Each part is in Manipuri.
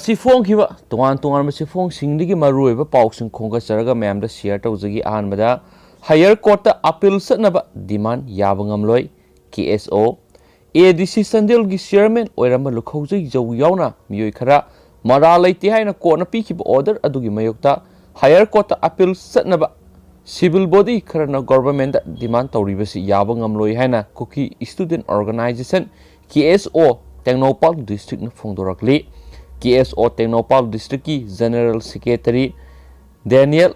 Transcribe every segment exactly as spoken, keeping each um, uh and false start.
ꯁꯤ ꯐꯣꯡꯈꯤꯕ ꯇꯣꯉꯥꯟ ꯇꯣꯉꯥꯟꯕ ꯁꯤꯐꯣꯡꯁꯤꯡꯗꯒꯤ ꯃꯔꯨꯑꯣꯏꯕ ꯄꯥꯎꯁꯤꯡ ꯈꯣꯝꯒꯠꯆꯔꯒ ꯃꯌꯥꯝꯗ ꯁꯤꯌꯔ ꯇꯧꯖꯒꯦ꯫ ꯑꯍꯥꯟꯕꯗ, ꯍꯥꯌꯔ ꯀꯣꯔꯠꯇ ꯑꯄꯤꯜ ꯆꯠꯅꯕ ꯗꯤꯃꯥꯟ ꯌꯥꯕ ꯉꯝꯂꯣꯏ꯫ ꯀꯦ ꯑꯦꯁ ꯑꯣ, ꯑꯦ ꯗꯤ ꯁꯤ ꯆꯥꯟꯗꯦꯜꯒꯤ ꯆꯤꯌꯔꯃꯦꯟ ꯑꯣꯏꯔꯝꯕ ꯂꯨꯈꯧꯖꯩ ꯖꯧ ꯌꯥꯎꯅ ꯃꯤꯑꯣꯏ ꯈꯔ ꯃꯔꯥꯜ ꯂꯩꯇꯦ ꯍꯥꯏꯅ ꯀꯣꯔꯠꯅ ꯄꯤꯈꯤꯕ ꯑꯣꯔꯗꯔ ꯑꯗꯨꯒꯤ ꯃꯥꯌꯣꯛꯇ ꯍꯥꯌꯔ ꯀꯣꯔꯠꯇ ꯑꯄꯤꯜ ꯆꯠꯅꯕ ꯁꯤꯚꯤꯜ ꯕꯣꯗꯤ ꯈꯔꯅ ꯒꯣꯚꯔꯟꯃꯦꯟꯠꯇ ꯗꯤꯃꯥꯟ ꯇꯧꯔꯤꯕꯁꯤ ꯌꯥꯕ ꯉꯝꯂꯣꯏ ꯍꯥꯏꯅ ꯀꯨꯀꯤ ꯁ꯭ꯇꯨꯗꯦꯟꯠ ꯑꯣꯔꯒꯅꯥꯏꯖꯦꯁꯟ, ꯀꯦ ꯑꯦꯁ ꯑꯣ, ꯇꯦꯡꯅꯧꯄꯥꯜ ꯗꯤꯁꯇ꯭ꯔꯤꯛꯅ ꯐꯣꯡꯗꯣꯔꯛꯂꯤ꯫ ꯀꯦ ꯑꯦꯁ ꯑꯣ ꯇꯦꯡꯅꯧꯄꯥꯜ ꯗꯤꯁꯇ꯭ꯔꯤꯛꯀꯤ ꯖꯦꯅꯔꯦꯜ ꯁꯦꯀ꯭ꯔꯦꯇꯔꯤ ꯗꯦꯅꯤꯌꯦꯜ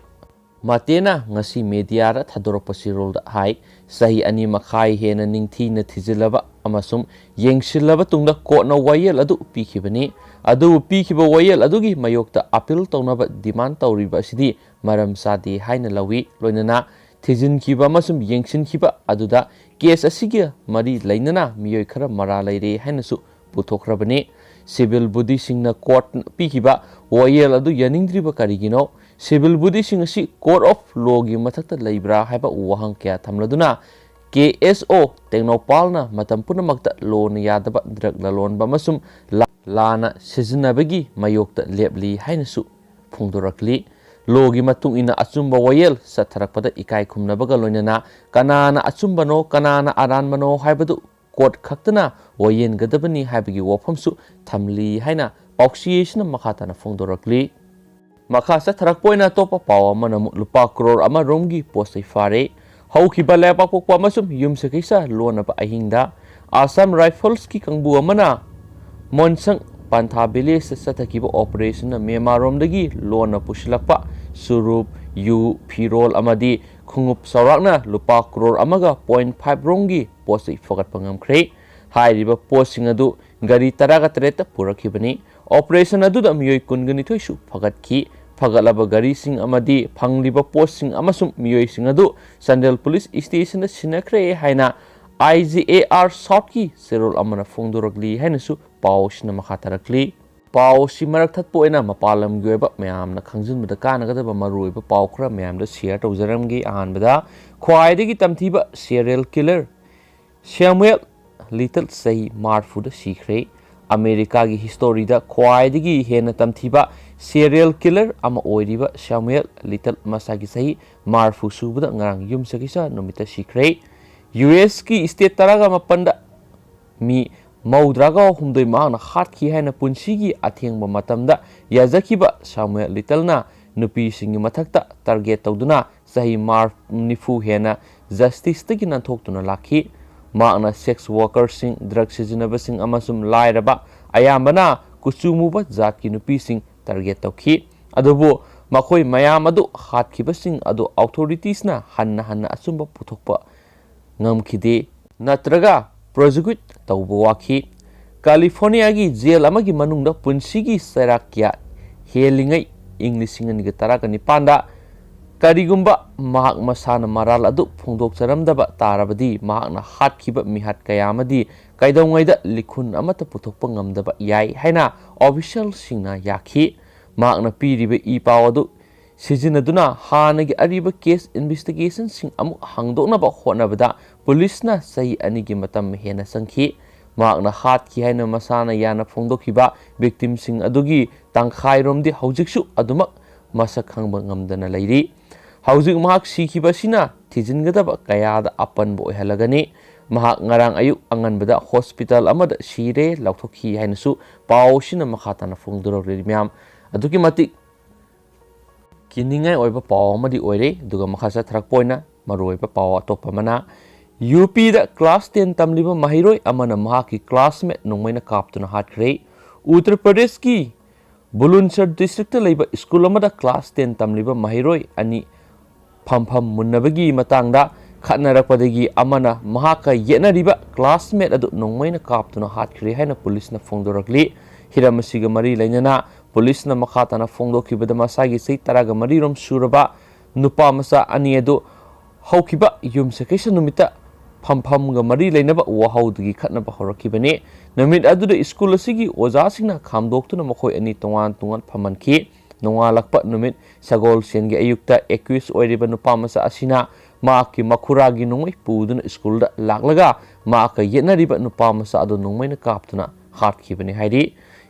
ꯃꯇꯦꯅ ꯉꯁꯤ ꯃꯦꯗꯤꯌꯥꯗ ꯊꯥꯗꯣꯔꯛꯄ ꯆꯦꯔꯣꯜꯗ ꯍꯥꯏ, ꯆꯍꯤ ꯑꯅꯤ ꯃꯈꯥꯏ ꯍꯦꯟꯅ ꯅꯤꯡꯊꯤꯅ ꯊꯤꯖꯤꯜꯂꯕ ꯑꯃꯁꯨꯡ ꯌꯦꯡꯁꯤꯜꯂꯕ ꯇꯨꯡꯗ ꯀꯣꯔꯠꯅ ꯋꯥꯌꯦꯜ ꯑꯗꯨ ꯄꯤꯈꯤꯕꯅꯤ꯫ ꯑꯗꯨꯕꯨ ꯄꯤꯈꯤꯕ ꯋꯥꯌꯦꯜ ꯑꯗꯨꯒꯤ ꯃꯥꯌꯣꯛꯇ ꯑꯄꯤꯜ ꯇꯧꯅꯕ ꯗꯤꯃꯥꯟ ꯇꯧꯔꯤꯕ ꯑꯁꯤꯗꯤ ꯃꯔꯝ ꯆꯥꯗꯦ ꯍꯥꯏꯅ ꯂꯧꯏ꯫ ꯂꯣꯏꯅꯅ ꯊꯤꯖꯤꯟꯈꯤꯕ ꯑꯃꯁꯨꯡ ꯌꯦꯡꯁꯤꯟꯈꯤꯕ ꯑꯗꯨꯗ ꯀꯦꯁ ꯑꯁꯤꯒ ꯃꯔꯤ ꯂꯩꯅꯅ ꯃꯤꯑꯣꯏ ꯈꯔ ꯃꯔꯥꯜ ꯂꯩꯔꯦ ꯍꯥꯏꯅꯁꯨ ꯄꯨꯊꯣꯛꯈ꯭ꯔꯕꯅꯤ꯫ ꯁꯤꯚꯤꯜ ꯕꯣꯗꯤꯁꯤꯡꯅ ꯀꯣꯔꯠꯅ ꯄꯤꯈꯤꯕ ꯋꯥꯌꯦꯜ ꯑꯗꯨ ꯌꯥꯅꯤꯡꯗ꯭ꯔꯤꯕ ꯀꯔꯤꯒꯤꯅꯣ? ꯁꯤꯚꯤꯜ ꯕꯣꯗꯤꯁꯤꯡ ꯑꯁꯤ ꯀꯣꯔꯠ ꯑꯣꯐ ꯂꯣꯒꯤ ꯃꯊꯛꯇ ꯂꯩꯕ꯭ꯔꯥ ꯍꯥꯏꯕ ꯋꯥꯍꯪ ꯀꯌꯥ ꯊꯝꯂꯗꯨꯅ, ꯀꯦ ꯑꯦꯁ ꯑꯣ ꯇꯦꯡꯅꯧꯄꯥꯜꯅ ꯃꯇꯝ ꯄꯨꯝꯅꯃꯛꯇ ꯂꯣꯅ ꯌꯥꯗꯕ ꯗ꯭ꯔꯒ ꯂꯂꯣꯟꯕ ꯑꯃꯁꯨꯡ ꯂꯥ-, ꯂꯥꯟꯅ ꯁꯤꯖꯤꯟꯅꯕꯒꯤ ꯃꯥꯌꯣꯛꯇ ꯂꯦꯞꯂꯤ ꯍꯥꯏꯅꯁꯨ ꯐꯣꯡꯗꯣꯔꯛꯂꯤ꯫ ꯂꯣꯒꯤ ꯃꯇꯨꯡ ꯏꯟꯅ ꯑꯆꯨꯝꯕ ꯋꯥꯌꯦꯜ ꯆꯠꯊꯔꯛꯄꯗ ꯏꯀꯥꯏ ꯈꯨꯝꯅꯕꯒ ꯂꯣꯏꯅꯅ ꯀꯅꯥꯅ ꯑꯆꯨꯝꯕꯅꯣ, ꯀꯅꯥꯅ ꯑꯔꯥꯟꯕꯅꯣ ꯍꯥꯏꯕꯗꯨ ꯀꯣꯔꯠ ꯈꯛꯇꯅ ꯋꯥꯌꯦꯟꯒꯗꯕꯅꯤ ꯍꯥꯏꯕꯒꯤ ꯋꯥꯐꯝꯁꯨ ꯊꯝꯂꯤ ꯍꯥꯏꯅ ꯄꯥꯎꯆꯦ ꯑꯁꯤꯅ ꯃꯈꯥ ꯇꯥꯅ ꯐꯣꯡꯗꯣꯔꯛꯂꯤ꯫ ꯃꯈꯥ ꯆꯠꯊꯔꯛꯄ ꯑꯣꯏꯅ ꯑꯇꯣꯞꯄ ꯄꯥꯎ ꯑꯃꯅ ꯑꯃꯨꯛ ꯂꯨꯄꯥ ꯀ꯭ꯔꯣꯔ ꯑꯃ ꯔꯣꯝꯒꯤ ꯄꯣꯠ ꯆꯩ ꯐꯥꯔꯦ꯫ ꯍꯧꯈꯤꯕ ꯂꯩꯕꯥꯛꯄꯣꯛꯄ ꯑꯃꯁꯨꯡ ꯌꯨꯝꯁꯀꯩꯁ ꯂꯣꯟꯅꯕ ꯑꯍꯤꯡꯗ ꯑꯁꯥꯝ ꯔꯥꯏꯐꯜꯁꯀꯤ ꯀꯥꯡꯕꯨ ꯑꯃꯅ ꯃꯣꯟꯁꯪ ꯄꯥꯟꯊꯥ ꯚꯤꯂꯦꯖꯇ ꯆꯠꯊꯈꯤꯕ ꯑꯣꯄꯔꯦꯁꯟꯅ ꯃ꯭ꯌꯥꯟꯃꯥꯔꯔꯣꯝꯗꯒꯤ ꯂꯣꯟꯅ ꯄꯨꯁꯤꯜꯂꯛꯄ ꯆꯨꯔꯨꯞ, ꯌꯨ, ꯐꯤꯔꯣꯜ ꯑꯃꯗꯤ ꯈꯣꯡꯎꯞ ꯆꯥꯎꯔꯥꯛꯅ ꯂꯨꯄꯥ ꯀ꯭ꯔꯣꯔ ꯑꯃꯒ ꯄꯣꯏꯟꯠ ꯐꯥꯏꯚ ꯔꯣꯝꯒꯤ ꯄꯣꯠ ꯆꯩ ꯐꯥꯒꯠꯄ ꯉꯝꯈ꯭ꯔꯦ꯫ ꯍꯥꯏꯔꯤꯕ ꯄꯣꯠꯁꯤꯡ ꯑꯗꯨ ꯒꯥꯔꯤ ꯇꯔꯥꯒ ꯇꯔꯦꯠꯇ ꯄꯨꯔꯛꯈꯤꯕꯅꯤ꯫ ꯑꯣꯄꯔꯦꯁꯟ ꯑꯗꯨꯗ ꯃꯤꯑꯣꯏ ꯀꯨꯟꯒ ꯅꯤꯊꯣꯏꯁꯨ ꯐꯒꯠꯈꯤ꯫ ꯐꯒꯠꯂꯕ ꯒꯥꯔꯤꯁꯤꯡ ꯑꯃꯗꯤ ꯐꯪꯂꯤꯕ ꯄꯣꯠꯁꯤꯡ ꯑꯃꯁꯨꯡ ꯃꯤꯑꯣꯏꯁꯤꯡ ꯑꯗꯨ ꯆꯥꯟꯗꯦꯜ ꯄꯨꯂꯤꯁ ꯁ꯭ꯇꯦꯁꯟꯗ ꯁꯤꯟꯅꯈ꯭ꯔꯦ ꯍꯥꯏꯅ ꯑꯥꯏ ꯖꯤ ꯑꯦ ꯑꯥꯔ ꯁꯥꯎꯠꯀꯤ ꯆꯦꯔꯣꯜ ꯑꯃꯅ ꯐꯣꯡꯗꯣꯔꯛꯂꯤ ꯍꯥꯏꯅꯁꯨ ꯄꯥꯎ ꯑꯁꯤꯅ ꯃꯈꯥ ꯇꯥꯔꯛꯂꯤ꯫ ꯄꯥꯎ ꯑꯁꯤ ꯃꯔꯛ ꯊꯠꯄ ꯑꯣꯏꯅ ꯃꯄꯥꯟ ꯂꯝꯒꯤ ꯑꯣꯏꯕ ꯃꯌꯥꯝꯅ ꯈꯪꯖꯤꯟꯕꯗ ꯀꯥꯟꯅꯒꯗꯕ ꯃꯔꯨꯑꯣꯏꯕ ꯄꯥꯎ ꯈꯔ ꯃꯌꯥꯝꯗ ꯁꯤꯌꯔ ꯇꯧꯖꯔꯝꯒꯦ꯫ ꯑꯍꯥꯟꯕꯗ, ꯈ꯭ꯋꯥꯏꯗꯒꯤ ꯇꯝꯊꯤꯕ ꯁꯤꯔꯤꯌꯦꯜ ꯀꯤꯂꯔ ꯁꯦꯃꯨꯑꯦꯜ ꯂꯤꯇꯜ ꯆꯍꯤ ꯃꯔꯤꯐꯨꯗ ꯁꯤꯈ꯭ꯔꯦ꯫ ꯑꯃꯦꯔꯤꯀꯥꯒꯤ ꯍꯤꯁꯇꯣꯔꯤꯗ ꯈ꯭ꯋꯥꯏꯗꯒꯤ ꯍꯦꯟꯅ ꯇꯝꯊꯤꯕ ꯁꯦꯔꯤꯌꯦꯜ ꯀꯤꯂꯔ ꯑꯃ ꯑꯣꯏꯔꯤꯕ ꯁ꯭ꯌꯥꯃꯨꯑꯦꯜ ꯂꯤꯇꯜ ꯃꯁꯥꯒꯤ ꯆꯍꯤ ꯃꯔꯤꯐꯨ ꯁꯨꯕꯗ ꯉꯔꯥꯡ ꯌꯨꯝꯁꯀꯩꯁ ꯅꯨꯃꯤꯠꯇ ꯁꯤꯈ꯭ꯔꯦ꯫ ꯌꯨ ꯑꯦꯁꯀꯤ ꯁ꯭ꯇꯦꯠ ꯇꯔꯥꯒ ꯃꯥꯄꯟꯗ ꯃꯤ ꯃꯧꯗ꯭ꯔꯥꯒ ꯍꯨꯝꯗꯣꯏ ꯃꯍꯥꯛꯅ ꯍꯥꯠꯈꯤ ꯍꯥꯏꯅ ꯄꯨꯟꯁꯤꯒꯤ ꯑꯊꯦꯡꯕ ꯃꯇꯝꯗ ꯌꯥꯖꯈꯤꯕ ꯁ꯭ꯌꯥꯃꯨꯑꯦꯜ ꯂꯤꯇꯜꯅ ꯅꯨꯄꯤꯁꯤꯡꯒꯤ ꯃꯊꯛꯇ ꯇꯥꯔꯒꯦꯠ ꯇꯧꯗꯨꯅ ꯆꯍꯤ ꯃꯥꯔ ꯅꯤꯐꯨ ꯍꯦꯟꯅ ꯖꯁꯇꯤꯁꯇꯒꯤ ꯅꯥꯟꯊꯣꯛꯇꯨꯅ ꯂꯥꯛꯈꯤ꯫ ꯃꯍꯥꯛꯅ ꯁꯦꯛꯁ ꯋꯥꯔꯀꯔꯁꯤꯡ, ꯗ꯭ꯔꯒ ꯁꯤꯖꯤꯟꯅꯕꯁꯤꯡ ꯑꯃꯁꯨꯡ ꯂꯥꯏꯔꯕ, ꯑꯌꯥꯝꯕꯅ ꯀꯨꯆꯨ ꯃꯨꯕ ꯖꯥꯠꯀꯤ ꯅꯨꯄꯤꯁꯤꯡ ꯇꯥꯔꯒꯦꯠ ꯇꯧꯈꯤ꯫ ꯑꯗꯨꯕꯨ ꯃꯈꯣꯏ ꯃꯌꯥꯝ ꯑꯗꯨ ꯍꯥꯠꯈꯤꯕꯁꯤꯡ ꯑꯗꯨ ꯑꯣꯊꯣꯔꯤꯇꯤꯁꯅ ꯍꯟꯅ ꯍꯟꯅ ꯑꯆꯨꯝꯕ ꯄꯨꯊꯣꯛꯄ ꯉꯝꯈꯤꯗꯦ ꯅꯠꯇ꯭ꯔꯒ ꯄ꯭ꯔꯣꯁꯤꯀ꯭ꯌꯨꯠ ꯇꯧꯕ ꯋꯥꯈꯤ꯫ ꯀꯥꯂꯤꯐꯣꯔꯅꯤꯌꯥꯒꯤ ꯖꯦꯜ ꯑꯃꯒꯤ ꯃꯅꯨꯡꯗ ꯄꯨꯟꯁꯤꯒꯤ ꯆꯩꯔꯥꯛ ꯀꯌꯥ ꯍꯦꯜꯂꯤꯉꯩ ꯏꯪ ꯂꯤꯁꯤꯡ ꯑꯅꯤꯒ ꯇꯔꯥꯒ ꯅꯤꯄꯥꯟꯗ ꯀꯔꯤꯒꯨꯝꯕ ꯃꯍꯥꯛ ꯃꯁꯥꯅ ꯃꯔꯥꯜ ꯑꯗꯨ ꯐꯣꯡꯗꯣꯛꯆꯔꯝꯗꯕ ꯇꯥꯔꯕꯗꯤ, ꯃꯍꯥꯛꯅ ꯍꯥꯠꯈꯤꯕ ꯃꯤꯍꯥꯠ ꯀꯌꯥ ꯑꯃꯗꯤ ꯀꯩꯗꯧꯉꯩꯗ ꯂꯤꯈꯨꯟ ꯑꯃꯠꯇ ꯄꯨꯊꯣꯛꯄ ꯉꯝꯗꯕ ꯌꯥꯏ ꯍꯥꯏꯅ ꯑꯣꯐꯤꯁꯤꯌꯦꯜꯁꯤꯡꯅ ꯌꯥꯈꯤ꯫ ꯃꯍꯥꯛꯅ ꯄꯤꯔꯤꯕ ꯏ ꯄꯥꯎ ꯑꯗꯨ ꯁꯤꯖꯤꯟꯅꯗꯨꯅ ꯍꯥꯟꯅꯒꯤ ꯑꯔꯤꯕ ꯀꯦꯁ ꯏꯟꯚꯦꯁꯇꯤꯒꯦꯁꯟꯁꯤꯡ ꯑꯃꯨꯛ ꯍꯥꯡꯗꯣꯛꯅꯕ ꯍꯣꯠꯅꯕꯗ ꯄꯨꯂꯤꯁꯅ ꯆꯍꯤ ꯑꯅꯤꯒꯤ ꯃꯇꯝ ꯍꯦꯟꯅ ꯆꯪꯈꯤ꯫ ꯃꯍꯥꯛꯅ ꯍꯥꯠꯈꯤ ꯍꯥꯏꯅ ꯃꯁꯥꯅ ꯌꯥꯅ ꯐꯣꯡꯗꯣꯛꯈꯤꯕ ꯚꯤꯛꯇꯤꯝꯁꯤꯡ ꯑꯗꯨꯒꯤ ꯇꯪꯈꯥꯏꯔꯣꯝꯗꯤ ꯍꯧꯖꯤꯛꯁꯨ ꯑꯗꯨꯃꯛ ꯃꯁꯛ ꯈꯪꯕ ꯉꯝꯗꯅ ꯂꯩꯔꯤ꯫ ꯍꯧꯖꯤꯛ ꯃꯍꯥꯛ ꯁꯤꯈꯤꯕ ꯑꯁꯤꯅ ꯊꯤꯖꯤꯟꯒꯗꯕ ꯀꯌꯥꯗ ꯑꯄꯟꯕ ꯑꯣꯏꯍꯜꯂꯒꯅꯤ꯫ ꯃꯍꯥꯛ ꯉꯔꯥꯡ ꯑꯌꯨꯛ ꯑꯉꯟꯕꯗ ꯍꯣꯁꯄꯤꯇꯥꯜ ꯑꯃꯗ ꯁꯤꯔꯦ ꯂꯧꯊꯣꯛꯈꯤ ꯍꯥꯏꯅꯁꯨ ꯄꯥꯎ ꯑꯁꯤꯅ ꯃꯈꯥ ꯇꯥꯅ ꯐꯣꯡꯗꯣꯔꯛꯂꯤ꯫ ꯃꯌꯥꯝ, ꯑꯗꯨꯛꯀꯤ ꯃꯇꯤꯛ ꯀꯤꯅꯤꯡꯉꯥꯏ ꯑꯣꯏꯕ ꯄꯥꯎ ꯑꯃꯗꯤ ꯑꯣꯏꯔꯦ꯫ ꯑꯗꯨꯒ ꯃꯈꯥ ꯆꯠꯊꯔꯛꯄ ꯑꯣꯏꯅ ꯃꯔꯨꯑꯣꯏꯕ ꯄꯥꯎ ꯑꯇꯣꯞꯄ ꯑꯃꯅ, ꯌꯨ ꯄꯤꯗ ꯀ꯭ꯂꯥꯁ ꯇꯦꯟ ꯇꯝꯂꯤꯕ ꯃꯍꯩꯔꯣꯏ ꯑꯃꯅ ꯃꯍꯥꯛꯀꯤ ꯀ꯭ꯂꯥꯁꯃꯦꯠ ꯅꯣꯡꯃꯩꯅ ꯀꯥꯞꯇꯨꯅ ꯍꯥꯠꯈ꯭ꯔꯦ꯫ ꯎꯠꯇꯔ ꯄ꯭ꯔꯗꯦꯁꯀꯤ ꯕꯨꯂꯨꯟꯁꯔ ꯗꯤꯁꯇ꯭ꯔꯤꯛꯇ ꯂꯩꯕ ꯁ꯭ꯀꯨꯜ ꯑꯃꯗ ꯀ꯭ꯂꯥꯁ ꯇꯦꯟ ꯇꯝꯂꯤꯕ ꯃꯍꯩꯔꯣꯏ ꯑꯅꯤ ꯐꯝꯐꯝ ꯃꯨꯟꯅꯕꯒꯤ ꯃꯇꯥꯡꯗ ꯈꯠꯅꯔꯛꯄꯗꯒꯤ ꯑꯃꯅ ꯃꯍꯥꯛꯀ ꯌꯦꯠꯅꯔꯤꯕ ꯀ꯭ꯂꯥꯁꯃꯦꯠ ꯑꯗꯨ ꯅꯣꯡꯃꯩꯅ ꯀꯥꯞꯇꯨꯅ ꯍꯥꯠꯈ꯭ꯔꯦ ꯍꯥꯏꯅ ꯄꯨꯂꯤꯁꯅ ꯐꯣꯡꯗꯣꯔꯛꯂꯤ꯫ ꯍꯤꯔꯝ ꯑꯁꯤꯒ ꯃꯔꯤ ꯂꯩꯅꯅ ꯄꯨꯂꯤꯁꯅ ꯃꯈꯥ ꯇꯥꯅ ꯐꯣꯡꯗꯣꯛꯈꯤꯕꯗ, ꯃꯁꯥꯒꯤ ꯆꯍꯤ ꯇꯔꯥꯒ ꯃꯔꯤꯔꯣꯝ ꯁꯨꯔꯕ ꯅꯨꯄꯥ ꯃꯆꯥ ꯑꯅꯤ ꯑꯗꯨ ꯍꯧꯈꯤꯕ ꯌꯨꯝꯁꯀꯩꯁ ꯅꯨꯃꯤꯠꯇ ꯐꯝꯐꯝꯒ ꯃꯔꯤ ꯂꯩꯅꯕ ꯋꯥꯍꯧꯗꯨꯒꯤ ꯈꯠꯅꯕ ꯍꯧꯔꯛꯈꯤꯕꯅꯤ꯫ ꯅꯨꯃꯤꯠ ꯑꯗꯨꯗ ꯁ꯭ꯀꯨꯜ ꯑꯁꯤꯒꯤ ꯑꯣꯖꯥꯁꯤꯡꯅ ꯈꯥꯝꯗꯣꯛꯇꯨꯅ ꯃꯈꯣꯏ ꯑꯅꯤ ꯇꯣꯉꯥꯟ ꯇꯣꯉꯥꯟ ꯐꯝꯍꯟꯈꯤ꯫ ꯅꯣꯡꯉꯥꯜꯂꯛꯄ ꯅꯨꯃꯤꯠ ꯁꯒꯣꯜꯁꯦꯟꯒꯤ ꯑꯌꯨꯛꯇ ꯑꯦꯀ꯭ꯌꯨꯁ ꯑꯣꯏꯔꯤꯕ ꯅꯨꯄꯥ ꯃꯆꯥ ꯑꯁꯤꯅ ꯃꯍꯥꯛꯀꯤ ꯃꯈꯨꯔꯥꯒꯤ ꯅꯣꯡꯃꯩ ꯄꯨꯗꯨꯅ ꯁ꯭ꯀꯨꯜꯗ ꯂꯥꯛꯂꯒ ꯃꯍꯥꯛꯀ ꯌꯦꯠꯅꯔꯤꯕ ꯅꯨꯄꯥ ꯃꯆꯥ ꯑꯗꯨ ꯅꯣꯡꯃꯩꯅ ꯀꯥꯞꯇꯨꯅ ꯍꯥꯠꯈꯤꯕꯅꯤ ꯍꯥꯏꯔꯤ꯫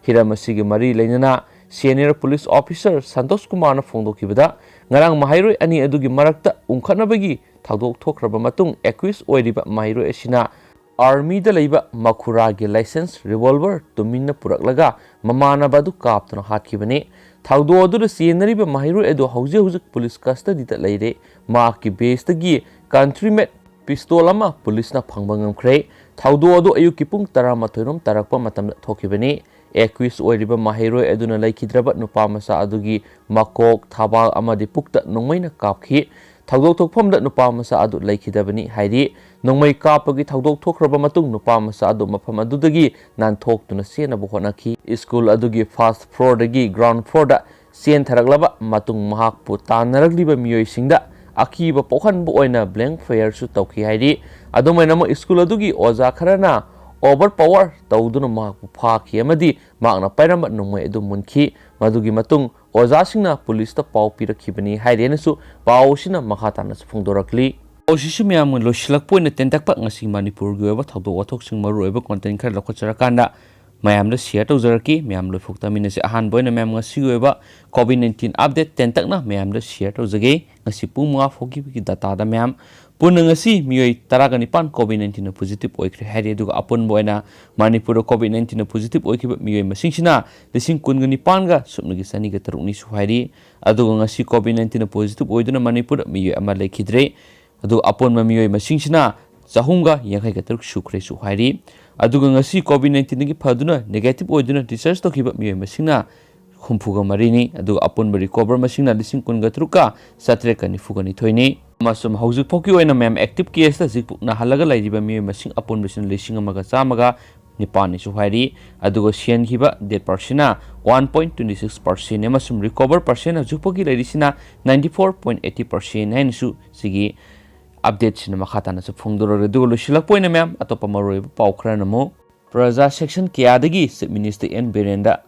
ꯍꯤꯔꯝ ꯑꯁꯤꯒꯤ ꯃꯔꯤ ꯂꯩꯅꯅ senior police officer ꯁꯟꯇꯣꯁ ꯀꯨꯃꯥꯔꯅ ꯐꯣꯡꯗꯣꯛꯈꯤꯕꯗ, ꯉꯔꯥꯡ ꯃꯍꯩꯔꯣꯏ ꯑꯅꯤ ꯑꯗꯨꯒꯤ ꯃꯔꯛꯇ ꯎꯪꯈꯠꯅꯕꯒꯤ ꯊꯧꯗꯣꯛ ꯊꯣꯛꯈ꯭ꯔꯕ ꯃꯇꯨꯡ, accused ꯑꯣꯏꯔꯤꯕ ꯃꯍꯩꯔꯣꯏ ꯑꯁꯤꯅ armyꯗ ꯂꯩꯕ ꯃꯈꯨꯔꯥꯒꯤ licensed revolver ꯇꯨꯃꯤꯟꯅ ꯄꯨꯔꯛꯂꯒ ꯃꯃꯥꯟꯅꯕ ꯑꯗꯨ ꯀꯥꯞꯇꯨꯅ ꯍꯥꯠꯈꯤꯕꯅꯤ꯫ ꯊꯧꯗꯣꯛ ꯑꯗꯨꯗ ꯆꯦꯟꯅꯔꯤꯕ ꯃꯍꯩꯔꯣꯏ ꯑꯗꯨ ꯍꯧꯖꯤꯛ ꯍꯧꯖꯤꯛ police custodyꯗ ꯂꯩꯔꯦ꯫ ꯃꯍꯥꯛꯀꯤ baseꯇꯒꯤ country made pistol ꯑꯃ policeꯅ ꯐꯪꯕ ꯉꯝꯈ꯭ꯔꯦ꯫ ꯊꯧꯗꯣꯛ ꯑꯗꯨ ꯑꯌꯨꯛꯀꯤ ꯄꯨꯡ ꯇꯔꯥꯃꯥꯊꯣꯏ ꯔꯣꯝ ꯇꯥꯔꯛꯄ ꯃꯇꯝꯗ ꯊꯣꯛꯈꯤꯕꯅꯤ꯫ Accused ꯑꯣꯏꯔꯤꯕ ꯃꯍꯩꯔꯣꯏ ꯑꯗꯨꯅ ꯂꯩꯈꯤꯗ꯭ꯔꯕ ꯅꯨꯄꯥ ꯃꯆꯥ ꯑꯗꯨꯒꯤ ꯃꯀꯣꯛ, ꯊꯕꯥꯛ ꯑꯃꯗꯤ ꯄꯨꯛꯇ ꯅꯣꯡꯃꯩꯅ ꯀꯥꯞꯈꯤ꯫ ꯊꯧꯗꯣꯛ ꯊꯣꯛꯐꯝꯗ ꯅꯨꯄꯥ ꯃꯆꯥ ꯑꯗꯨ ꯂꯩꯈꯤꯗꯕꯅꯤ ꯍꯥꯏꯔꯤ꯫ ꯅꯣꯡꯃꯩ ꯀꯥꯞꯄꯒꯤ ꯊꯧꯗꯣꯛ ꯊꯣꯛꯈ꯭ꯔꯕ ꯃꯇꯨꯡ, ꯅꯨꯄꯥ ꯃꯆꯥ ꯑꯗꯨ ꯃꯐꯝ ꯑꯗꯨꯗꯒꯤ ꯅꯥꯟꯊꯣꯛꯇꯨꯅ ꯆꯦꯟꯅꯕ ꯍꯣꯠꯅꯈꯤ꯫ School ꯑꯗꯨꯒꯤ first floorꯗꯒꯤ ground floorꯗ ꯆꯦꯟꯊꯔꯛꯂꯕ ꯃꯇꯨꯡ, ꯃꯍꯥꯛꯄꯨ ꯇꯥꯟꯅꯔꯛꯂꯤꯕ ꯃꯤꯑꯣꯏꯁꯤꯡꯗ ꯑꯀꯤꯕ ꯄꯣꯛꯍꯟꯕ ꯑꯣꯏꯅ blank fireꯁꯨ ꯇꯧꯈꯤ ꯍꯥꯏꯔꯤ꯫ ꯑꯗꯨꯃꯥꯏꯅꯃꯛ, school ꯑꯗꯨꯒꯤ ꯑꯣꯖꯥ ꯈꯔꯅ overpower ꯇꯧꯗꯨꯅ ꯃꯍꯥꯛꯄꯨ ꯐꯥꯈꯤ ꯑꯃꯗꯤ ꯃꯍꯥꯛꯅ ꯄꯥꯏꯔꯝꯕ ꯅꯣꯡꯃꯩ ꯑꯗꯨ ꯃꯨꯟꯈꯤ꯫ ꯃꯗꯨꯒꯤ ꯃꯇꯨꯡ, ꯑꯣꯖꯥꯁꯤꯡꯅ policeꯇ ꯄꯥꯎ ꯄꯤꯔꯛꯈꯤꯕꯅꯤ ꯍꯥꯏꯔꯤ ꯍꯥꯏꯅꯁꯨ ꯄꯥꯎ ꯑꯁꯤꯅ ꯃꯈꯥ ꯇꯥꯅꯁꯨ ꯐꯣꯡꯗꯣꯔꯛꯂꯤ꯫ ꯄꯥꯎꯁꯤꯁꯨ ꯃꯌꯥꯝ ꯂꯣꯏꯁꯤꯜꯂꯛꯄ ꯑꯣꯏꯅ ꯇꯦꯟꯇꯛꯄ ꯉꯁꯤ ꯃꯅꯤꯄꯨꯔꯒꯤ ꯑꯣꯏꯕ ꯊꯧꯗꯣꯛ ꯋꯥꯊꯣꯛꯁꯤꯡ, ꯃꯔꯨꯑꯣꯏꯕ content ꯈꯔ ꯂꯧꯈꯠꯆꯔꯀꯥꯟꯗ ꯃꯌꯥꯝꯗ share ꯇꯧꯖꯔꯛꯀꯦ꯫ ꯃꯌꯥꯝ ꯂꯣꯏꯐꯥꯎ ꯇꯥꯃꯤꯟꯅꯁꯤ꯫ ꯑꯍꯥꯟꯕ ꯑꯣꯏꯅ ꯃꯌꯥꯝ ꯉꯁꯤꯒꯤ ꯑꯣꯏꯕ COVID nineteen update ꯇꯦꯟꯇꯛꯅ ꯃꯌꯥꯝꯗ share ꯇꯧꯖꯒꯦ꯫ ꯉꯁꯤ ꯄꯨꯡ ꯃꯉꯥ ꯐꯥꯎꯒꯤ dataꯗ ꯃꯌꯥꯝ ꯄꯨꯟꯅ ꯉꯁꯤ ꯃꯤꯑꯣꯏ ꯇꯔꯥꯒ ꯅꯤꯄꯥꯟ COVID nineteenꯅ positive ꯑꯣꯏꯈ꯭ꯔꯦ ꯍꯥꯏꯔꯤ꯫ ꯑꯗꯨꯒ ꯑꯄꯨꯟꯕ ꯑꯣꯏꯅ ꯃꯅꯤꯄꯨꯔꯗ COVID nineteenꯅ positive ꯑꯣꯏꯈꯤꯕ ꯃꯤꯑꯣꯏ ꯃꯁꯤꯡꯁꯤꯅ ꯂꯤꯁꯤꯡ ꯀꯨꯟꯒ ꯅꯤꯄꯥꯟꯒ ꯁꯨꯞꯅꯒꯤ ꯆꯅꯤꯒ ꯇꯔꯨꯛꯅꯤ ꯁꯨ ꯍꯥꯏꯔꯤ꯫ ꯑꯗꯨꯒ ꯉꯁꯤ COVID nineteenꯅ positive ꯑꯣꯏꯗꯨꯅ ꯃꯅꯤꯄꯨꯔꯗ ꯃꯤꯑꯣꯏ ꯑꯃ ꯂꯩꯈꯤꯗ꯭ꯔꯦ꯫ ꯑꯗꯨꯒ ꯑꯄꯨꯟꯕ ꯃꯤꯑꯣꯏ ꯃꯁꯤꯡꯁꯤꯅ ꯆꯍꯨꯝꯒ ꯌꯥꯡꯈꯩꯒ ꯇꯔꯨꯛ ꯁꯨꯈ꯭ꯔꯦꯁꯨ ꯍꯥꯏꯔꯤ꯫ ꯑꯗꯨꯒ ꯉꯁꯤ COVID nineteenꯗꯒꯤ ꯐꯗꯨꯅ negative ꯑꯣꯏꯗꯨꯅ discharge ꯇꯧꯈꯤꯕ ꯃꯤꯑꯣꯏ ꯃꯁꯤꯡꯅ ꯍꯨꯝꯐꯨꯒ ꯃꯔꯤꯅꯤ꯫ ꯑꯗꯨꯒ ꯑꯄꯨꯟꯕ recover ꯃꯁꯤꯡꯅ ꯂꯤꯁꯤꯡ ꯀꯨꯟꯒ ꯇꯔꯨꯛꯀ ꯆꯥꯇ꯭ꯔꯦꯠꯀ ꯅꯤꯐꯨꯒ ꯅꯤꯊꯣꯏꯅꯤ꯫ ꯑꯃꯁꯨꯝ ꯍꯧꯖꯤꯛ ꯐꯥꯎꯒꯤ ꯑꯣꯏꯅ ꯃꯌꯥꯝ active caseꯇ ꯍꯧꯖꯤꯛ ꯅꯥꯍꯜꯂꯒ ꯂꯩꯔꯤꯕ ꯃꯤꯑꯣꯏ ꯃꯁꯤꯡ ꯑꯄꯨꯟꯕꯁꯤꯅ ꯂꯤꯁꯤꯡ ꯑꯃꯒ ꯆꯥꯝꯃꯒ ꯅꯤꯄꯥꯟꯅꯤꯁꯨ ꯍꯥꯏꯔꯤ꯫ ꯑꯗꯨꯒ ꯁꯤꯍꯟꯈꯤꯕ death percentꯅ one point twenty six percentꯅꯤ ꯑꯃꯁꯨꯡ recover percent ꯍꯧꯖꯤꯛ ꯐꯥꯎꯒꯤ ꯂꯩꯔꯤꯁꯤꯅ ninety four point eighty percent ꯍꯥꯏꯅꯁꯨ ꯁꯤꯒꯤ updateꯁꯤꯅ ꯃꯈꯥ ꯇꯥꯅꯁꯨ ꯐꯣꯡꯗꯣꯔꯛꯂꯦ꯫ ꯑꯗꯨꯒ ꯂꯣꯏꯁꯤꯜꯂꯛꯄ ꯑꯣꯏꯅ ꯃꯌꯥꯝ ꯑꯇꯣꯞꯄ ꯃꯔꯨꯑꯣꯏꯕ ꯄꯥꯎ ꯈꯔꯅ ꯑꯃꯨꯛ, ꯄ꯭ꯔꯖꯥ section ꯀꯌꯥꯗꯒꯤ Chief Minister N ꯕꯤꯔꯦꯟꯗ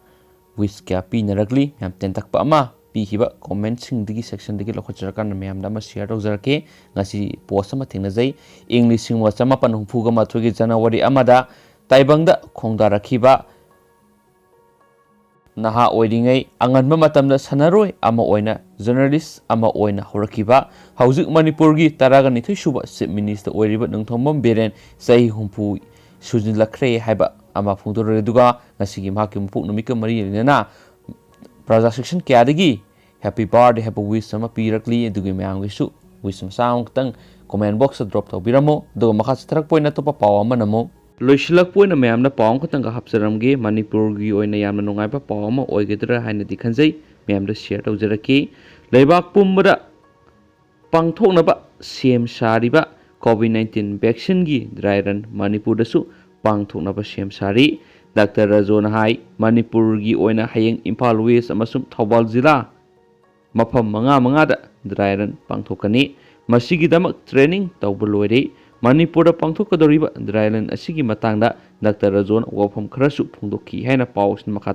wish ꯀꯌꯥ ꯄꯤꯅꯔꯛꯂꯤ? ꯃꯌꯥꯝ ꯇꯦꯟꯇꯛꯄ ꯑꯃ ꯄꯤꯈꯤꯕ commentꯁꯤꯡꯗꯒꯤ, sectionꯗꯒꯤ ꯂꯧꯈꯠꯆꯔꯀꯥꯟꯗ ꯃꯌꯥꯝꯗ ꯑꯃ share ꯇꯧꯖꯔꯛꯀꯦ꯫ ꯉꯁꯤ post ꯑꯃ ꯊꯦꯡꯅꯖꯩ꯫ ꯏꯪ ꯂꯤꯁꯤꯡ ꯑꯃꯒ ꯆꯃꯥꯄꯟ ꯍꯨꯝꯐꯨꯒ ꯃꯥꯊꯣꯏꯒꯤ January ꯑꯃꯗ ꯇꯥꯏꯕꯪꯗ ꯈꯣꯡꯗꯥꯔꯛꯈꯤꯕ ꯅꯍꯥ ꯑꯣꯏꯔꯤꯉꯩ ꯑꯉꯟꯕ ꯃꯇꯝꯗ ꯁꯥꯟꯅꯔꯣꯏ ꯑꯃ ꯑꯣꯏꯅ, ꯖꯔꯅꯦꯂꯤꯁ ꯑꯃ ꯑꯣꯏꯅ ꯍꯧꯔꯛꯈꯤꯕ, ꯍꯧꯖꯤꯛ ꯃꯅꯤꯄꯨꯔꯒꯤ ꯇꯔꯥꯒ ꯅꯤꯊꯣꯏ ꯁꯨꯕ ꯆꯤꯐ ꯃꯤꯅꯤꯁꯇꯔ ꯑꯣꯏꯔꯤꯕ ꯅꯣꯡꯊꯣꯝꯕꯝ ꯕꯤꯔꯦꯟ ꯆꯍꯤ ꯍꯨꯝꯐꯨ ꯁꯨꯖꯤꯜꯂꯛꯈ꯭ꯔꯦ ꯍꯥꯏꯕ ꯑꯃ ꯐꯣꯡꯗꯣꯔꯛꯂꯦ꯫ ꯑꯗꯨꯒ ꯉꯁꯤꯒꯤ ꯃꯍꯥꯛꯀꯤ ꯃꯄꯣꯛ ꯅꯨꯃꯤꯠꯀ ꯃꯔꯤ ꯂꯩꯅꯅ ꯄ꯭ꯔꯖꯥ ꯁꯦꯛꯁꯟ ꯀꯌꯥꯗꯒꯤ ꯍꯦꯄꯤ ꯕꯥꯔꯗꯦ ꯍꯥꯏꯕ ꯋꯤꯁ ꯑꯃ ꯄꯤꯔꯛꯂꯤ꯫ ꯑꯗꯨꯒꯤ ꯃꯌꯥꯝꯒꯤꯁꯨ ꯋꯤꯁ ꯃꯆꯥ ꯑꯃꯈꯛꯇꯪ ꯀꯣꯃꯦꯟ ꯕꯣꯛꯁꯇ ꯗ꯭ꯔꯣꯞ ꯇꯧꯕꯤꯔꯝꯃꯣ꯫ ꯑꯗꯨꯒ ꯃꯈꯥ ꯆꯠꯊꯔꯛꯄ ꯑꯣꯏꯅ ꯑꯇꯣꯞꯄ ꯄꯥꯎ ꯑꯃꯅ ꯑꯃꯨꯛ ꯂꯣꯏꯁꯤꯜꯂꯛꯄ ꯑꯣꯏꯅ ꯃꯌꯥꯝꯅ ꯄꯥꯎ ꯑꯃꯈꯛꯇꯪꯒ ꯍꯥꯞꯆꯔꯝꯒꯦ꯫ ꯃꯅꯤꯄꯨꯔꯒꯤ ꯑꯣꯏꯅ ꯌꯥꯝꯅ ꯅꯨꯡꯉꯥꯏꯕ ꯄꯥꯎ ꯑꯃ ꯑꯣꯏꯒꯗ꯭ꯔꯥ ꯍꯥꯏꯅꯗꯤ ꯈꯟꯖꯩ꯫ ꯃꯌꯥꯝꯗ ꯁꯤꯌꯔ ꯇꯧꯖꯔꯛꯀꯦ꯫ ꯂꯩꯕꯥꯛ ꯄꯨꯝꯕꯗ ꯄꯥꯡꯊꯣꯛꯅꯕ ꯁꯦꯝ ꯁꯥꯔꯤꯕ ꯀꯣꯚꯤꯗ ꯅꯥꯏꯟꯇꯤꯟ ꯚꯦꯛꯁꯤꯟꯒꯤ ꯗ꯭ꯔꯥꯏ ꯔꯟ ꯃꯅꯤꯄꯨꯔꯗꯁꯨ ꯄꯥꯡꯊꯣꯛꯅꯕ ꯁꯦꯝ ꯁꯥꯔꯤ꯫ ꯗꯥꯛꯇꯔ ꯔꯖꯣꯅ ꯍꯥꯏ, ꯃꯅꯤꯄꯨꯔꯒꯤ ꯑꯣꯏꯅ ꯍꯌꯦꯡ ꯏꯝꯐꯥꯜ ꯋꯦꯁ ꯑꯃꯁꯨꯡ ꯊꯧꯕꯥꯜ ꯖꯤꯂꯥ ꯃꯐꯝ ꯃꯉꯥ ꯃꯉꯥꯗ ꯗ꯭ꯔꯥꯏ ꯔꯟ ꯄꯥꯡꯊꯣꯛꯀꯅꯤ꯫ ꯃꯁꯤꯒꯤꯗꯃꯛ ꯇ꯭ꯔꯦꯅꯤꯡ ꯇꯧꯕ ꯂꯣꯏꯔꯦ꯫ ꯃꯅꯤꯄꯨꯔꯗ ꯄꯥꯡꯊꯣꯛꯀꯗꯧꯔꯤꯕ ꯗ꯭ꯔꯥꯏ ꯔꯟ ꯑꯁꯤꯒꯤ ꯃꯇꯥꯡꯗ ꯗꯥꯛꯇꯔ ꯔꯖꯣꯅ ꯋꯥꯐꯝ ꯈꯔꯁꯨ ꯐꯣꯡꯗꯣꯛꯈꯤ ꯍꯥꯏꯅ ꯄꯥꯎ ꯑꯁꯤꯅ ꯃꯈꯥ